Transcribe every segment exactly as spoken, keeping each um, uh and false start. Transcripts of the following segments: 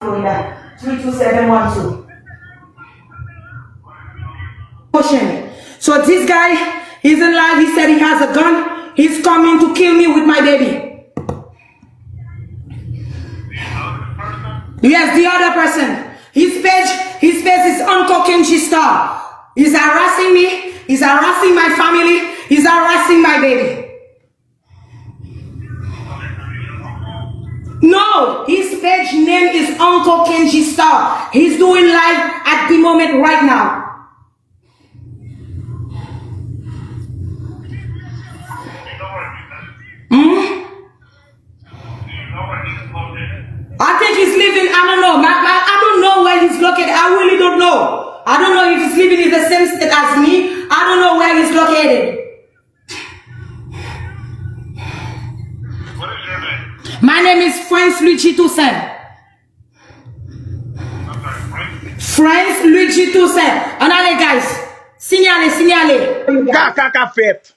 Florida. Three two seven one two. Ocean. So this guy is in live. He said he has a gun. He's coming to kill me with my baby. Yes, the other person. His page, his page is Uncle Kenji Star. He's harassing me. He's harassing my family. He's harassing my baby. No, his page name is Uncle Kenji Star. He's doing live at the moment right now. Hmm? I think he's living, I don't know. My, my, I don't know where he's located. I really don't know. I don't know if he's living in the same state as me. I don't know where he's located. My name is Frantz Luigi Toussaint. Frantz Luigi Toussaint. Ann ale, guys. Sinyale, sinyale. Kaka k ap fèt.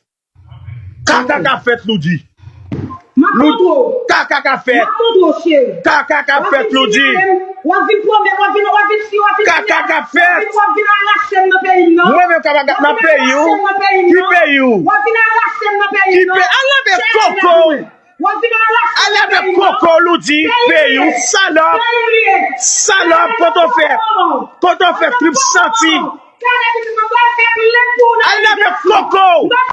Kaka k ap fèt, Loudi. Loudi, kaka k ap fèt. Kaka k ap fèt, Loudi. W ap vin pwomèt, w ap vin, w ap vin si, w ap vin Kaka k ap fèt. W ap vin arache m nan peyi m, non? Mwen menm k ap nan peyi w. Ki peyi w? W ap vin arache m nan peyi m, non? Al lave koko w. W ap vin arache m nan peyi m, non? Al lave koko w, Loudi. Peyi w, salòp. Salòp, kote w fèt? Kote w fèt, trip santi? Al lave koko w.